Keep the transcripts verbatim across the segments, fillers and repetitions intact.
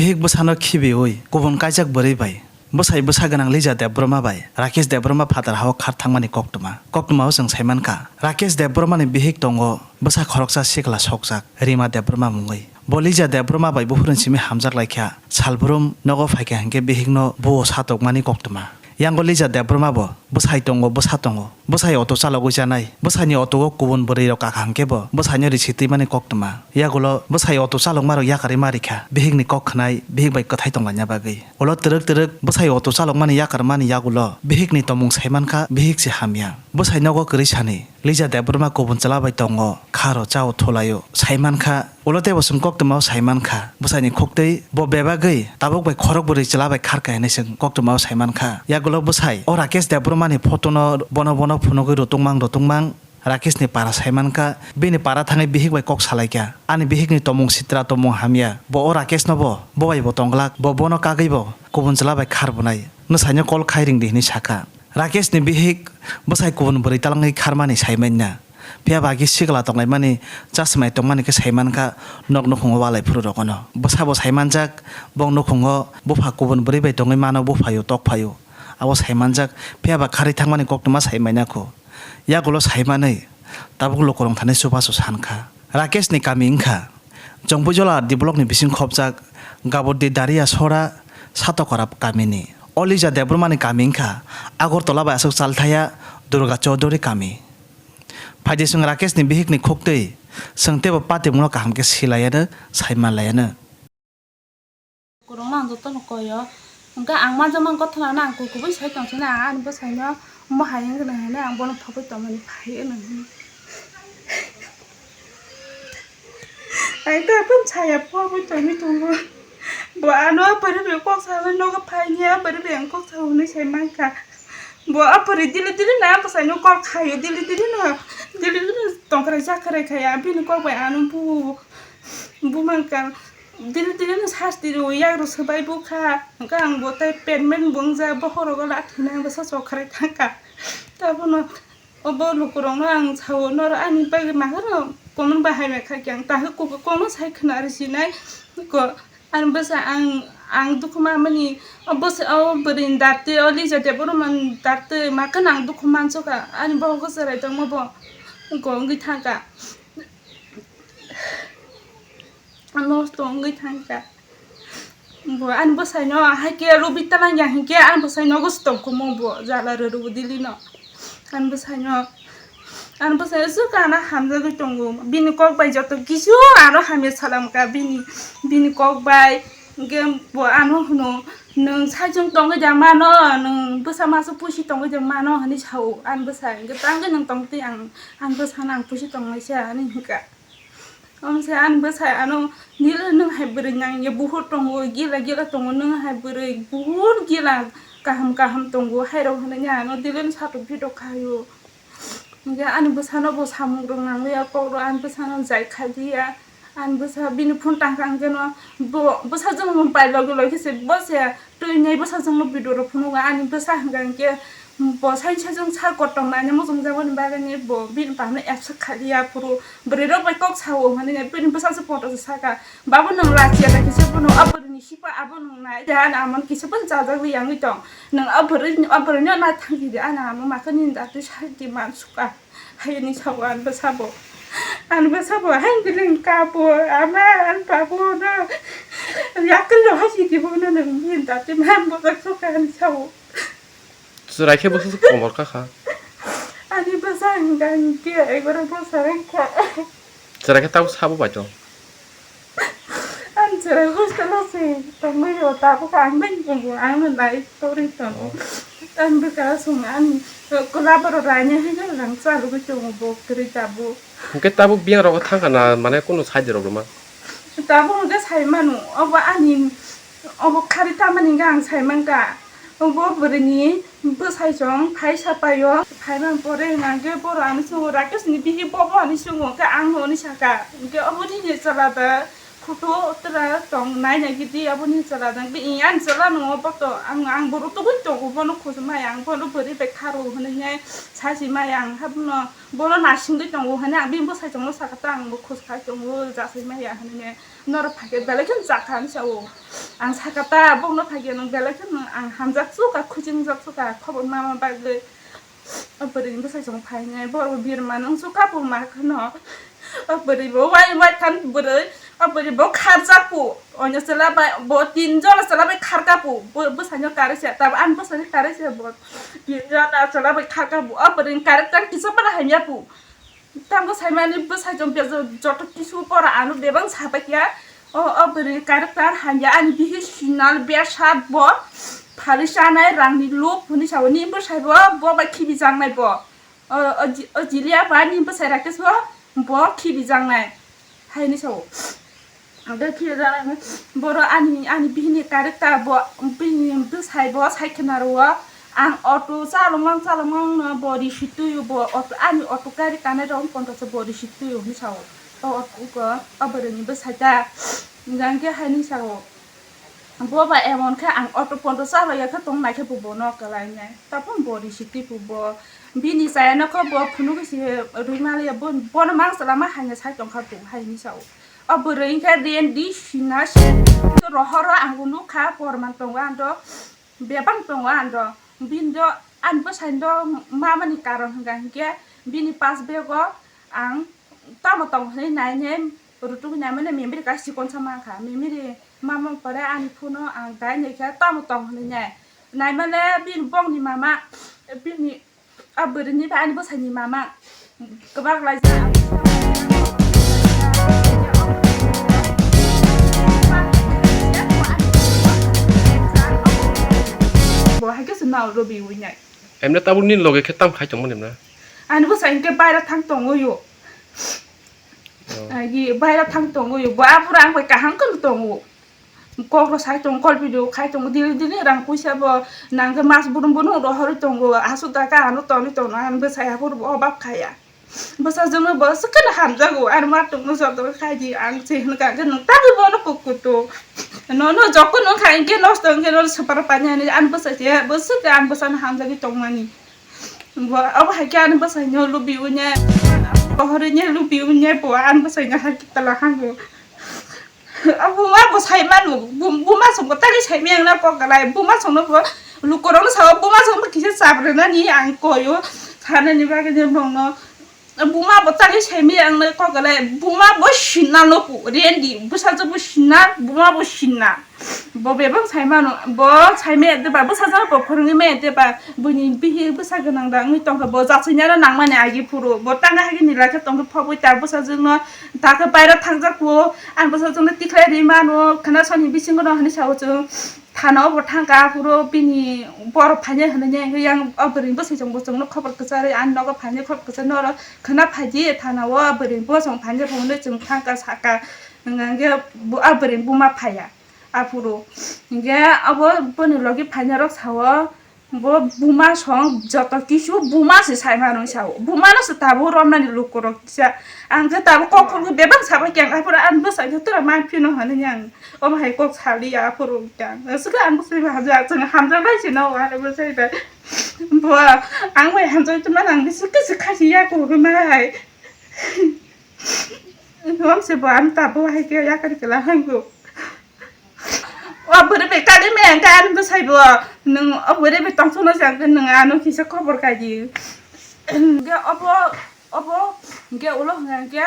Bihik bwsano khibiwi kubun kaijak bwrwi bai bwsai bwsa gwnang Lija Debbarma bai Rakesh Debbarma phatar hao khar thangmani koktwma. Koktwmao chwng sai mankha, Rakesh Debbarmani bihik tongo bwsa khoroksa sikla sokjak Rima Debbarma mungwi. Bo Lija Debbarma bai buphuruni simi hamjak laikha, salbrum nogo phaikha hinkhe bihikno buo satokmani koktwma. Yango Lija Debbarma bo bwsai tongo, bwsa tongo. Bwsai auto chalogwi chanai. Bwsaini auto o kubun bwrwi rok kakha hinkhe bo bwsaino risi twimani koktwma. Yagulo bwsai auto chalokma rok yakarwi ma rikha. Bihikni kok khwnai, bihik bai kwthai tonglaina bagwi. Ulo twrwk twrwk bwsai auto chalokmani yakarmani yagulo bihikni tomung sai mankha, bihik se hamya. Bwsai nogo kwrwi sani Lija Debbarma kubun chwla bai tongo, kharo chao thulaio sai mankha. Ulo tei bo chwng koktwmao sai mankha, bwsaini khuktwi bo bebagwi tabuk bai khorok bwrwi chwla bai kharkha hinwi chwng koktwmao sai mankha. Yagulo bwsai o Rakesh Debbarmani photo no bono bono phunugwi rutungmang rutungmang Rakeshni para sai mankha, bini para thangwi bihik bai kok salaikha, "Ani bihikni tomung sitra, tomung hamya, bo o Rakeshno bo, bo bai bo tongglak, bo bono kagwi bo kubun chwla bai khar bwnai, nwsaino call khai ringdi," hinwi sakha. Rakeshni bihik bwsai kubun bwrwi talangwi kharmani sai manya. Phiya ba agi sikla tonglaimani, chasmai tongmani khe sai mankha nok nukhungo walai phuru rogono. Bwsa bo sai manjak, bong nukhungo bupha kubun bwrwi bai tongwi mano, buphaio tokphaio. Abo sai manjak, phiya ba kharwi thangmani koktwma sai manya kho. Yagulo sai manwi tabuk lukurok thani chubachu sankha. Rakeshni kami wngkha Jongpuijola R D blockni bising khopjak Gabordi Daria Sora Satokora kamini. O Lija Debbarmani kami wngkha Agartala bai aswk chalthaya Durga Chaudhury kami. Phaidi chwng Rakeshni bihikni khuktwi chwng teibo patimungno kaham khe silaiyano, saimanlaiyano. Kwrwngma ang jotono koi o. Hwnkhe ang manjakmani gothono ang kubui sai tongsinai, ang ani bwsaino omo hai wngkhe hinwi ang bono thopwi tongmani phai hwnwi. Ang tabuk saya phobwi tongwi tongo. Bo ano aphuru bai kok saui nogo phaini, aphuru bai ang kok sao hwnwi sai mankha. Bo aphuru dili dili no ang bwsaino kok khaio, dili dili no, dili dili no tongkhrai chakhrai khai, bini kok bai ano bu, bu mankha. Dili dili no sasti rw, yak rw swbai bukha. Hwnkhe ang bo tei pant mant bo wngjak, bokhorogo lathina bwsa chokrai thangkha. Tabukno obo lukurokno ang sao, norok ani bagwi maharok comment bai hamya khaikhe ang tahuk kokno sai khna rw sinai. Ko, ani bwsa ang, ang dukhu manmani, o bwsa, o bwrwini datwi, o Lija Debbarmani datwi makhe ang dukhu mansukha. Ani bohok chwrai tongma bo ko wngwi thangkha. Nosto wngwi thangkha. Bo ani bwsaino hai khe rwbwi talangya hinkhe ani bwsai nogo se tongkhumo bo jala rw rw dilino. Ani bwsaino, ani bwsaino swkang ano hamjagwi tongo. Bini kok bai joto kisu ano hamya salamkha bini, bini kok bai. Hinkhe bo ano hwno, "Nwng saichung tongwi da mano, nwng bwsa masa pusi tongwi da mano," hwnwi sao ani bwsai. Hinkhe tangwi nwng tongtwi ang, ani bwsano ang pusi tongnaisa hwnwi hinkha. Omo se ani bwsai ano, "Nilo nwng hai bwrwi nang ye buhur tongo, gila gila tongo, nwng hai bwrwi buhur gila kaham kaham tongo," hairok hwnwi ano dili no satok pitok khaio. Hinkhe ani bwsano bo samung rok nanglia, kok rok ani bwsano jai khailiya. Ani bwsa bini phone tangkha hinkhe no bo bwsajwk mobile logi logi se bo se twi nai bwsajwkno video rok phunukgo. Ani bwsa hinkha hinkhe bo sai saichung sar kotor naina muchungjagoni bagwi bo bini bagwi accept khailiya, aphuru bwrwi rok bai kok sao hwnwi bini bwsa se photo se saka, "Babu, nwng lachiya da kisa bono o bwrwini sipa abo nwng nai da, ani amon kisa bono chajak li yangwi tong, nwng o bwrwi, o bwrwino naithang di, ani amo makhe nini datwi sai di man suka." Hai hwnwi sao ani bwsabo. Ani bwsabo hai hwnwi kabo, "Ama, ani babu no yakri rw hai sidi bono nwng bini datwi man bwsajwk suka," hwnwi sao. Chwrai khe bwsajwk komor kakha. Ani bwsa hinkha hinkhe egorok bwsa wngkha. Chwrai khe tabuk sabo bai tong. Ang chwrai hostel o se tongwi rw, tabuk ang bai tongo, ang no nai torwi tongo. Oh. Ang bwkha song ani kwlap rok raina hai rang chalugwi tongo bo kwrwi tabuk. Hinkhe tabuk biyang rogo thangkha na, mane kunu side rok rwma? Tabuk hinkhe sai mano, obo ani, obo khari tamani hinkhe ang sai mankha. Bo bwrwini bwsai chwng phai sapaio. Phaimani pore hwnkhe borok ani chwngo, Rakesh ni bihik bo, bo ani chwngo, khe ang no hwnwi sakha. Hinkhe obo nini chwla da, Photo tra tong nai nai gidi aboni chwla jang bi ani chwla no bo to ang ang boro tugui tongo bono khosmai ang bono bwrwi bai kharo hwnwi nai sachi mai ang habuno bono nasingwi tongo hwnwi ang bini bwsai chwngno sakha ta ang bo khos khai tongo jasai maya hwnwi nai norok phaikhe belai kheno chakha hinwi sao ang sakha ta bokno phaikhe nwng belai kheno ang hamjak chuka khuching jak chuka khobor ma ma bagwi. O bwrwini bwsai chwng phainai, borok birma nung su kapung ma kheno. O bwrwi bo wai wai khan bwrwi, o bwrwi bo kharjak pu. Oino chwla bai bo tin jona chwla bai kharka pu. Bo bwsaino karwi se, tab ani bwsaino karwi se bo. Tin jona chwla bai kharka pu. O bwrwini character kisa bana hamya pu. Tamo saimani bwsai chwng bejak joto kisu pora ano bebak sabaikya. O, o bwrwi character hamya ani bihi sinal besat bo phali chanai rangni lob hwnwi sao. Ni bwsai bo, bo bai khibijaknai bo. O, o ji-, o Jilia ba ni bwsai Rakesh bo, bo khibijaknai. Haini sao. Ang khe khibijaknai, boro ani, ani bihini character bo, bihini bwsai bo sai khna rwo. Ang auto chalokmang chalokmang no bo risi twi o bo auto, ani auto gari kanai rok pondo se bo risi twi o hinwi sao. O auto ko o bwrwini bwsai ta. Hingkha hingkhe haini sao. Bo ba emon khe ang auto pondo chalok ya khe tong nai khe bo bono kwlai nai. Tapung bo risi twi bo. Bini chaya no khe bo phunuk si rwi maliya bo, bono mang chala ma haino sai tong kha bo haini sao. O bwrwi hingkhe Rendi Sina se rohoro ang bo nukha porman tongo ang do. Bebak tongo ang do. Bini do ani bwsai do mamani karon hingkha hingkhe bini pas bego ang tamo tong hinwi nainai rutugwi naimani memory card sikon sa mankha. Memory mama pore ani phone o ang dai naikha tamo tong hinwi nai. Naimale bini bongni mama bini a bwrwini bai ani bwsaini mama kwbak laijak. Bo hai khe se nao robi winai. Emne tabuk nini loge khe tam khai tongmani na? Ani bwsa hinkhe baira thang tongo yo. Oh. Agi baira thang tongo yo. Bo aphuru ang bai kaham khe tongo. Kok rw sai tongo, call video khai tongo, dili dili rang puisa bo nang khe mas brum brum rohorwi tongo. Aswk da ka ano tonwi tongno ang bwsai aphuru bo obab khaya. Bwsajwkno bo swkeno hamjago, ani ma tongno joto khai di, ang se hwnkha khe nwng tabwi bono kok kuto. Nono jokhon wngkha hinkhe nosto wngkhe nono swpar pani hinwi ani bwsai se bwswk ani bwsano hamjagwi tongmani. Bo abo hai khe ani bwsaino lubi unya, bohorino lubi unya bo ani bwsaino hai khe tala hango. Buma bo sai manu, bu-, buma songbo tali sai miyang na kok galai, buma songno bo lukorok no sao, buma songno kisa chap rwnani ang koyo, sanani bagwi je bongno, buma bo tali sai miyang na kok galai, buma bo sinna no pu, rendi, bwsajwk bo sinna, buma bo sinna, bo bebak sai manu, bo sai maya deba, bwsajwk bo phwrwngwi maya deba, buini bihik bwsa gwnang da wngwi tongkha, bo jachainani nangmani agi phuru, bo tanga hagi nila khe tongkhe phobwi ta bwsajwkno, ta khe baira thangjak po, Ang bwsajwkno tikhlai rwi mano, khwna soni bisingo no hinwi sao chwng. Thana o bo thangkha, aphuru bini borok phainai hinwi yang o bwrwini bwsajwk bo chwngno khobor kwcharwi ani nogo phainai khobor kwcharwi norok khwna phaidi thana o bwrwini bwsajwk phainai hinwi chwng thangkha saka. Hwnkhe bo, a bwrwini buma phaiya aphuru. Hinkhe abo boni logi phainairok sao. Bo buma song joto kisu buma se sai mano sao. Buma no se tabuk romnani lukurok kisa. Ang khe tabuk kok phuru bebak sabai khe ang aphuru ani bwsai khe tora man phino hinwi ang omo hai kok saliya aphuru khe ang. Aswk ang bwsai hamjak, chwng hamjak bai se no ani bwsai bai. Bo ang bai hamjak tongmani ang bisi kisi khasi ya kok rwmai. Om se bo ang tabuk hai khe yakari kela hango. O bwrwi bai kali me ang khe ani bwsai bo nwng o bwrwi bai tongthokno se ang khe nwng ano kisa khobor kai di. Hwnkhe obo, obo hwnkhe ulo hwnkhe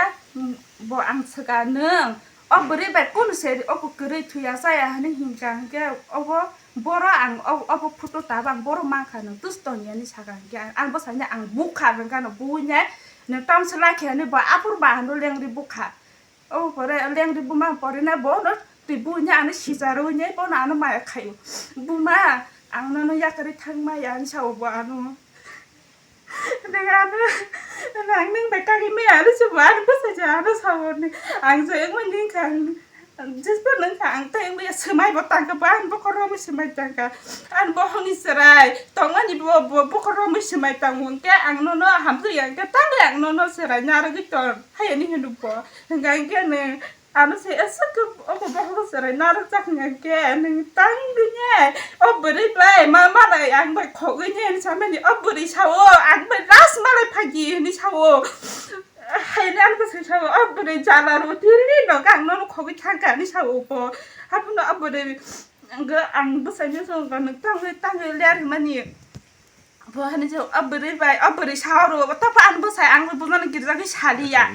bo ang swka nwng o bwrwi bai kunu se obo kwrwi thuya chaya hinwi hinkha hwnkhe obo boro ang o-, obo photo tabang boro mankha nwng tus tongya hinwi saka hwnkhe ang bwsai no ang bukha hwnkha no buine nwng tong swlai khe hinwi bo aphuru ba ano lengri bukha. Obo pore lengri buma porina bono twi buini ano sijarwini bono ano maya khaio. Buma, ang nono yakarwi thangmaya, hinwi sao bo ano. Nwng ano, nwng nwng bai kagwi maya, ano se bo ano bwsajwk ano sao ni. Ang se wngmani wngkha, ang jesbo wngkha, ang tei wngmaya swmai bo tangkha, bo ano bokhorok romwi swmai tangkha. Ano bohongni chwrai tongmani bo, bo bokhorok romwi swmai tango, hwnkhe ang nono hamjakya, hwnkhe tamni ang nono chwrai narwgwi tong, hayani hwnwi bo. Hwnkha hwnkhe nwng Ano se aswk khe omo boholo serai narwk jak hwnkhe nwng tangwi ne o bwrwi bai ma malai ang bai khogwi ne hinwi samani o bwrwi sao ang bai last malai phagi hinwi sao. Haino ano bwsai sao o bwrwi jala rw tiri no ang nono khogwi thangkha hinwi sao bo. Haphano o bwrwi ang bwsai no nwng tangwi tangwi ler hwnmani. Bo hani je o bwrwi bai o bwrwi sao rw tapa ano bwsai ang bai bujano girjagwi saliya.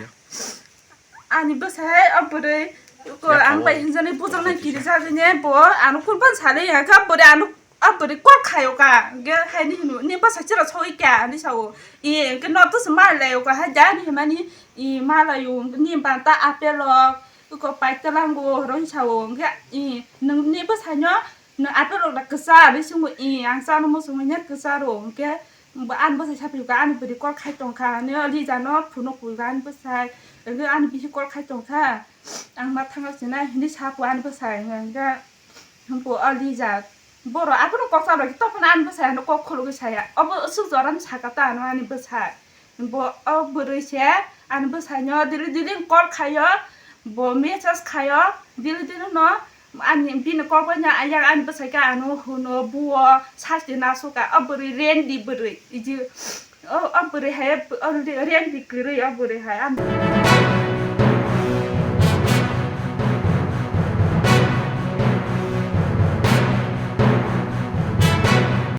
Ani bwsai o bwrwi ko ang bai hinjani bujang nang kiri jagwi ne bo ano kurban sale ya kha bwrwi ano o bwrwi kol khayo ka ge haini hino ni bwsai chira soi kya ani sao i ke no to se ma le ka ha ja ni mani i ma la yo ni ban ta apel o ko pai ta lang go ro sao ge i nung ni bwsai no no apel o la ksa ri sung i ang sa no mo sung ne ksa ro ge Bo ani bwsai saphi ka ani bwrwi kol khai tong kha, ani o Lija no phunuk pui ka ani bwsai, ani bisi kol khai tong kha, ang ma thangna sinai hini sa phu ani bwsai, hwnkhe bo o Lija borok abono kok sa rw khe topon ani bwsai ano kok khulugwi saya, obo aswk jora ni saka ta ano ani bwsai, bo o bwrwi se ani bwsai no daily daily kol khaio, bo message khaio daily daily no. Ani bini kok bai no ayang ani bwsai khe ano hwno buo sasti nasoka o bwrwi rendi bwrwi iji o o bwrwi hai o rendi kwrwi o bwrwi hai ani.